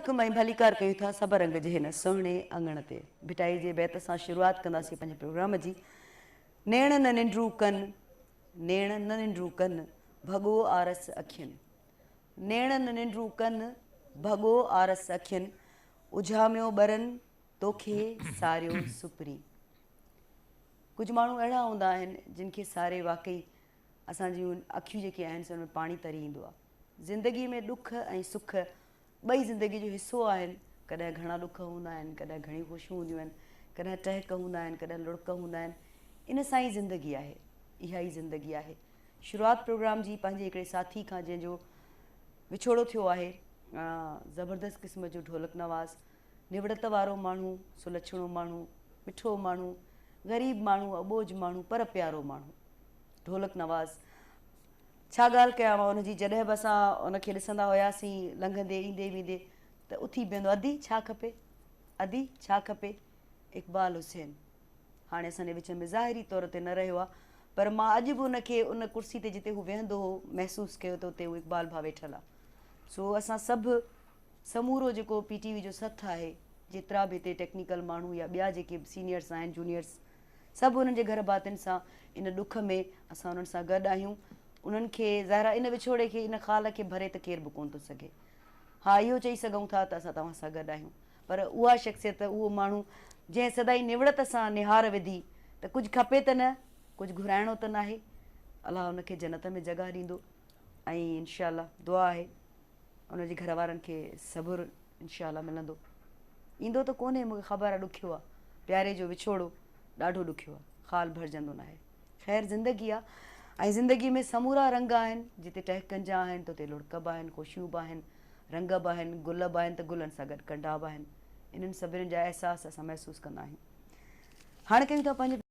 عليڪم ۽ ڀليڪار ڪيون ٿا سڀ رنگ جي هن سهڻي اڱڻ تي. ڀٽائي جي بيت سان شروعات ڪنداسين پنهنجي پروگرام جي. نيڻ نه ننڊون ڪن، نيڻ نه ننڊون ڪن، ڀڳو آرس اکين. نيڻ نه ننڊون ڪن، ڀڳو آرس اکين، اجهاميو ٻرن، توکي ساريو سپرين. ڪجهه ماڻهو اهڙا هوندا آهن جن کي ساري واقعي اسان جون اکيون جيڪي آهن سي ان ۾ پاڻي تري ايندو آهي. زندگي ۾ ڏک ۽ سک ٻئي زندگي جو حصو آهن. ڪڏهن گهڻا ڏک هوندا آهن، ڪڏهن گهڻيون خوشيون هونديون آهن، ڪڏهن ٽهڪ هوندا آهن، ڪڏهن لڙڪ هوندا آهن. ان سان ئي زندگي آهي. اها ئي زندگي آهي. شروعات پروگرام جي پنهنجي هڪڙي ساٿي کان جنهن جو وڇوڙو ٿيو آهي. زبردست قسم جو ڍولڪ نواز، نوڙت وارو ماڻهو، سلڇڻو ماڻهو، مٺو ماڻهو، غريب ماڻهو، اٻوجهه ماڻهو پر پيارو ماڻهو. ڍولڪ نواز. ڇا ڳالهه ڪيان مان ان جي جڏهن به اسان ان کي ڏسندا هياسين لنگهندي ايندي ويندي ته اٿي بيهندو ادي ڇا کپي ادي ڇا کپي اقبال حسين هاڻي اسان جي وچ ۾ ظاهري طور تي نه رهيو آهي پر مان اڄ به ان کي ان ڪرسي تي جتي هو ويهندو هو محسوس ڪيو ته اتي هو اقبال ڀاء ويٺل آهي سو اسان سڀ سمورو جيڪو پي ٽي وي جو سٿ آهي جيترا به هتي ٽيڪنيڪل ماڻهو يا ٻيا جيڪي به سينيئرس آهن جونيئرس سڀ انهن جي گهر ڀاتين سان ان ڏک ۾ اسان انهن سان گڏ آهيون. انهن کي ظاهر آهي ان وڇوڙي کي ان خال کي ڀري ته ڪير به ڪونه ٿو سگهي. ها اهو چئي سگهون ٿا ته اسان توهان سان گڏ آهيون. پر اها شخصيت اهو ماڻهو جنهن سدائين نوڙت سان نهار وڌي ته ڪجهه کپي ته نه ڪجهه گهرائڻو ته ناهي. الله ان کي جنت ۾ جڳهه ڏيندو ۽ انشاء الله دعا آهي. ان جي گهر وارن کي صبر انشاء الله ملندو. ايندو ته ڪونهي مونکي خبر آ ڏکيو آ پياري جو وڇوڙو ڏاڍو ڏکيو آ خال ڀرجندو ناهي خير زندگي آ ۽ زندگي ۾ سمورا رنگ آهن جتي ٽهڪن جا آهن ته اتي لڙڪ به آهن خوشيون به آهن رنگ به آهن گل به آهن ته گلن سان گڏ ڪنڊا به آهن انهن سڀني جا احساس اسان محسوس ڪندا آهيون هاڻي ڪيون ٿا پنهنجي.